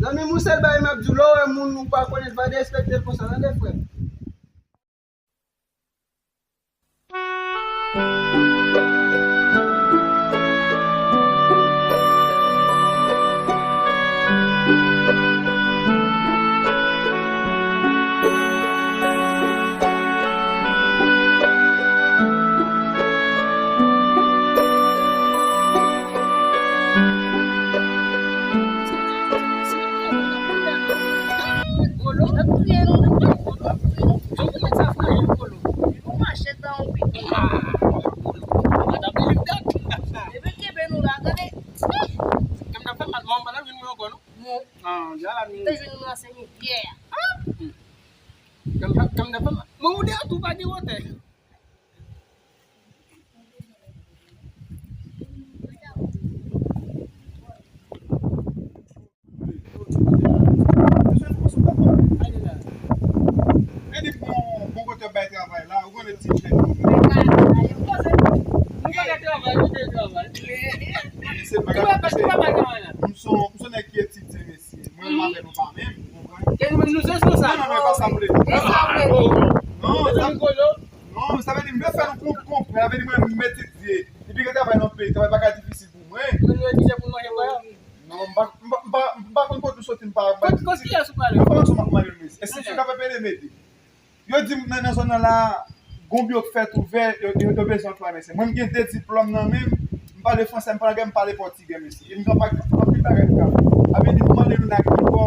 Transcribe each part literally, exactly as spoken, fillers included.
Zanmi m, yon sèl bagay m ap di w, lè w wè moun ou pa konnen, pa derespekte l konsa, tande, frè m. Kolo, ap touye nou, kolo, ap touye nou. Jan pou nèg sa fraje, kolo. Li pou mache tan yon pito. Ah, kolo. Madam Belinda. Epi kenbe nou la, gade. Kèm nan fè mal, mwen pa nan vin mwen ankò, non? Non. Ah, ya la, nou. Te jwenn nou nan se midyè. Ah. Kèm, kèm nan fè mal. Mwen ou de tou pa gen wotè. E di bon, bon kote bay travay la, ou konnen ti jèn. Nou pa ka travay, nou te travay. Se bagay la. M son, m son nèg ki etidye, mesye. Mwen menm avè nou pa menm, ou konprann? Ke nou menm nou se sou sa. Non, non, non, e pa sa m vle di. E sa m vle di. Non, sa m, non, sa vle di m vle fè nou konp-, konprann. Sa vle di mwen m etidye. Depi gen travay nan peyi, travay pa ka difisil pou mwen. Mwen nou etidye pou manje, mwen. Non, m pa, m pa, m pa, m pa konn kote ou soti, m pa, m pa. Kot, kot kiyès ou pale? M pa konn sou m ap mande, mesye. Enstitisyon k ap ede m ede. Yo di m nan, nan zòn nan la, gon biwo k fèt ouvè, yo, yo, yo bezwen anplwaye, mesye. Mwen, m gen de diplòm nan men m, m pale fransè, m pale anglè, m pale pòtigè, mesye. E m gen anpil, anpil bagay m ka fè. Sa vle di, m mande nou nan ki bò.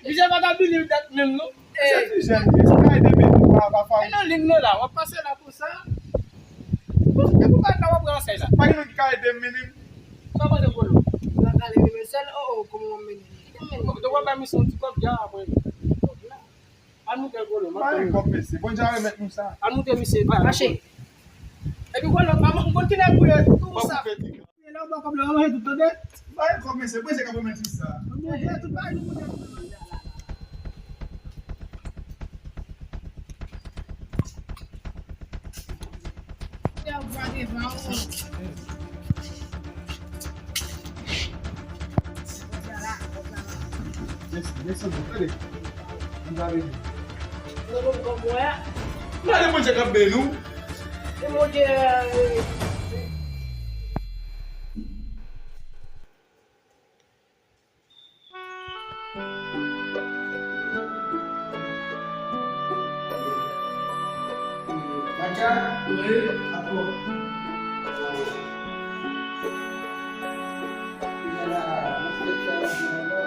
Misye pa ka believe dat menm, non. Se ti jèn, mesye. Ka ede men nou, pa, pa, pa. E nan liy nou la, w ap pase la konsa. Bon, e pou pa ta w ap pran sèl la. Pa gen moun ki ka ede m, mennen m. Sa w panse, Polo? Mwen ka leve men sèl, oh, oh, kòman w ap mennen m? Kite m mennen m. Donk, w ap bay misye yon ti kòb, ya, apre. Kòb la. Al moute l, Polo, m ap tann ou. Pa gen kòb, mesye. Bondye a remèt nou sa. Al moute misye, bay la. Mache. Epi, Polo, pa m konn kilè pou ye, tou sa. Lè w ba kòb la, w manje tout, tande? Bay kòb, mesye, mwen se ka pwomèt li sa. Manje tout bagay nou manje. Mèsi, mèsi, tande. Mwen pa vle di. Gade Bondye k ap beni w. E Bondye, eh, Macha? Wi. Apo. Wi. Wi, la, mwen fè sa la, la,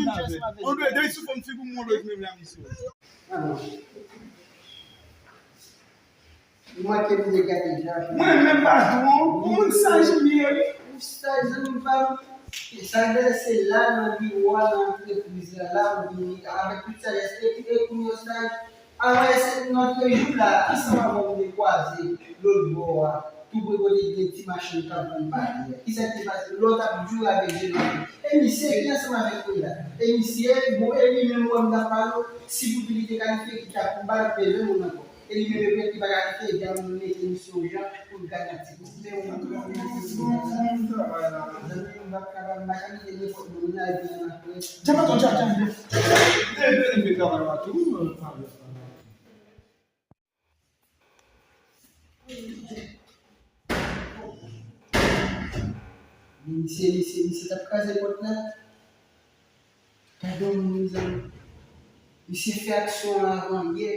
menm jan ansanm avè l. On dwe, dèyè sou fòm figi w, on dwe menm jan misye. Alò. Ou manke m degade jan. Mwen menm patwon, ou moun saj ou ye wi. Ou saj zanmi pa m. Sa vle se la nan biwo a, nan antrepriz la, la ou vini avèk tout sajès. Epi e kounye saj, avan se nan de jou la, ansanm avè w m te kwaze lòt bò a, tou pre kote gen ti machann k ap vann baryè. Kisa ki te pase? Lè w t ap joure avèk jeran an, e misye ki ansanm avèk mwen la. E misye, bon, e li menm wè m t ap pale w, si pou di li te kalifye, ki ta pou ba l, men ven moun ankò. E li menm epi li pa ka fè, epi ap mete misye yon jan pou l gade ti koup. Men yon moun ki fè travay la. Zanmi m pa ka ba m pa ka kite nenpòt moun la epi yon apre. Dja pa tò dja dja dja. Debe li fè travay la tou. Misye, misye, misye t ap kraze pòt la. Gade yon moun, mezanmi. Misye fè aksyon an avan yè,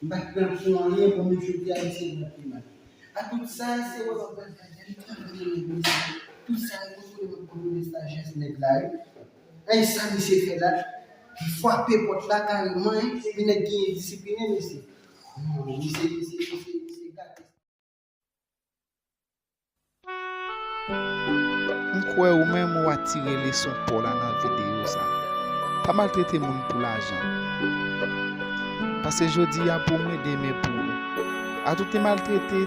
m pa t pran l pou anyen, bon, men jodi a, misye vin ap pi mal. A tout sa, se wè m ap gade, gade, gade, gade, mesye. Tout sa, e kontwole m ap kontwole sajès nèg la, wi. Ey, sa misye fè la, li frape pòt la kareman, wi, epi nèg genyen disipline, mesye. Misye, misye, misye, misye gate. M kwè ou menm ou atire leson pa w la nan videyo sa. Pa maltrete moun pou lajan. Pase jodi a pou mwen, demen pou ou. Atou te maltrete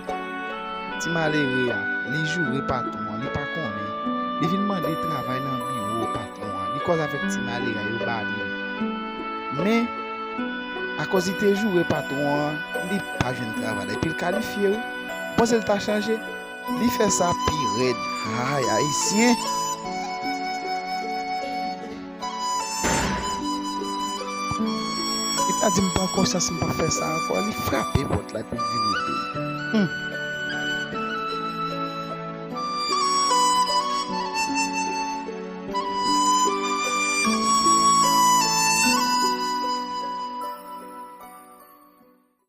ti malere a, li joure patwon an, li pa konnen. Li vin mande travay nan biwo patwon an, li koz avèk ti malere a, yo ba li l. Men, akoz li te joure patwon an, li pa jwenn travay la. Epi l kalifye, wi. Ou panse l ta chanje? Li fè sa pi rèd. Ay, Ayisyen! Li pa di m pran konsyans, m pa fè sa ankò. Li frape pòt la, epi l vire do l. Hmm.